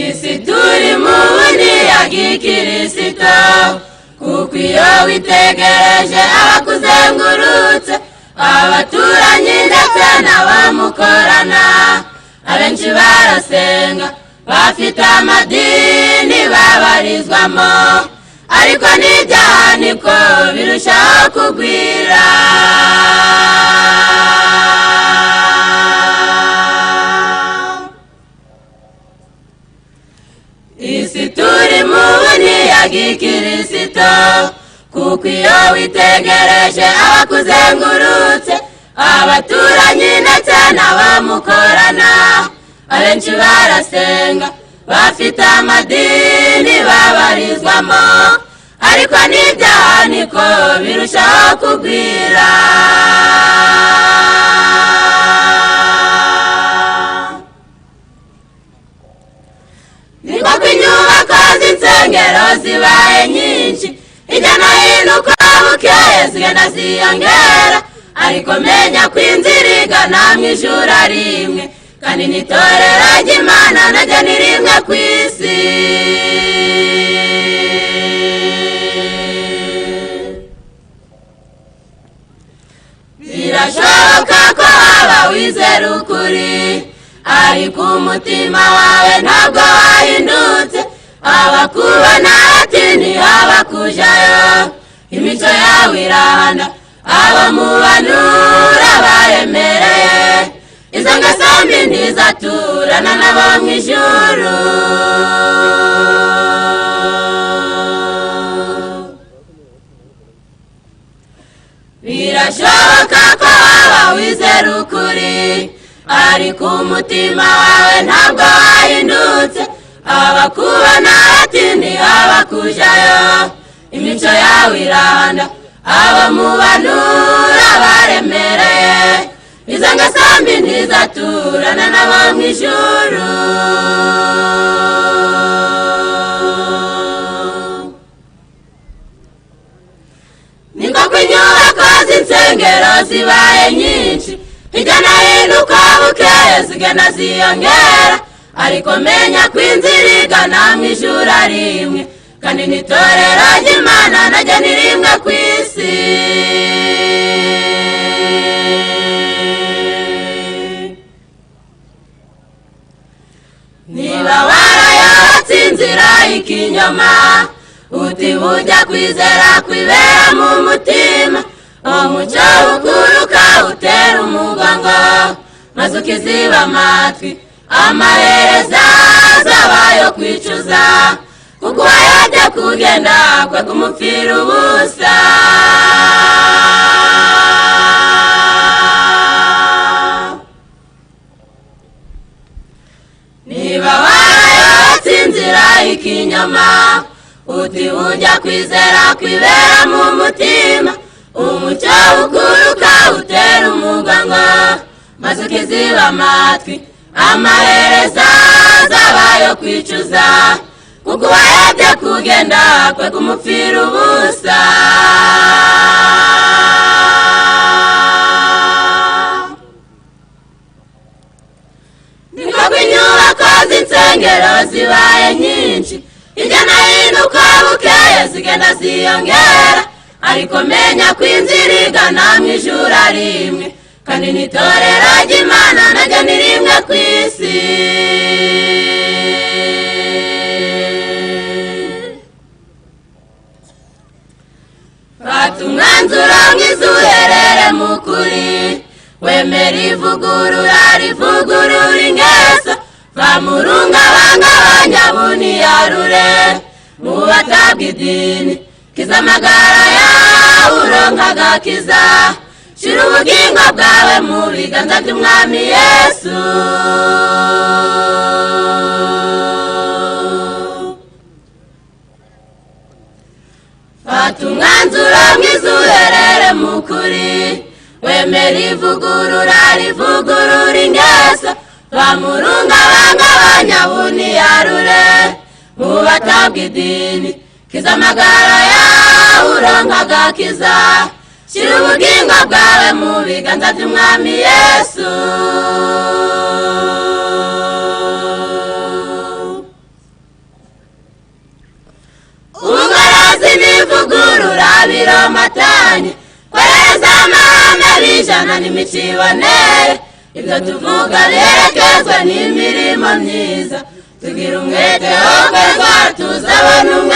Isi turimo ubu ni iya gikirisito, kuko iyo witegereje abakuzengurutse, abaturanyi ndetse n'abamukorana, abenshi barasenga, bafite amadini babarizwamo, ariko n'ibyaha niko birushaho kugwira. Isi turimo ubu ni iya gikirisito, kuko iyo witegereje abakuzengurutse, abaturanyi ndetse n'abamukorana, abenshi barasenga, bafite amadini babarizwamo, ariko n'ibyaha niko birushaho kugwira. Niko ko inyubako z'insengero zibaye nyinshi, hirya no hino uko bukeye zigenda ziyongera, ariko menya ko inzira igana mu ijuru ari imwe, kandi n'itorero ry'Imana naryo ni rimwe ku isi. Birashoboka ko waba wizera ukuri, ariko umutima wawe ntabwo wahindutse. Abakubona bati ntihabakujayo, imico yawe irahana, abo mubanura baremereye, izo ngeso mbi ntizaturana nabo mu ijuru. Birashoboka ko waba wizera ukuri, ariko umutima wawe ntabwo wahindutse. Abakubona bati ntihabakujayo, imico yawe irahana, abo mubanura baremereye, izo ngeso mbi ntizaturana nabo mu ijuru. Niko ko inyubako z'insengero zibaye nyinshi, hirya no hino uko bukeye zigenda ziyongera, ariko menya ko inzira igana mu ijuru ari imwe, kandi n'itorero ry'Imana naryo ni rimwe ku isi. Niba warayobotse inzira y'ikinyoma, uti bujya kwizera kwibera mu mutima, umucyo ukuruka utera umugongo, maze ukiziba amatwi, amaherezo azabayo kwicuza, kuko uwayobye kugenda kwe kumupfira ubusa. Niba warayobotse inzira y'ikinyoma, uti ujya kwizera kwibera mu mutima, umucyo ukuruka utera umugongo, maze ukiziba amatwi, amaherezo azabayo kwicuza, kuko uwayobye kugenda kwe kumupfira ubusa. Niko ko inyubako z'insengero zibaye nyinshi, hirya no hino uko bukeye zigenda ziyongera, ariko menya ko inzira igana mu ijuru ari imwe, kandi n'itorero ry'Imana naryo ni rimwe ku isi. Fata umwanzuro mwiza uherere mu kuri, wemera ivugurura rivugurura ingeso, va mu rungabangabanya buniyarure, mu batabwa idini, kiza amagara yawe uronka agakiza, shira ubugingo bwawe mu biganza by'Umwami Yesu. Fata umwanzuro mwiza uherere mu kuri, wemera ivugurura rivugurura ingeso, va mu rungabangabanya buniyarure, mu batabwa idini, kiza amagara yawe uronka agakiza, Shyira ubugingo bwawe mu biganza by'Umwami Yesu. Ubugorozi n'ivugurura biromatanye, kwereza amahame bijana n'imico iboneye. Ibyo tuvuga biherekezwa n'imirimo myiza, tugira umwete wo kwezwa tuzabona Umwami.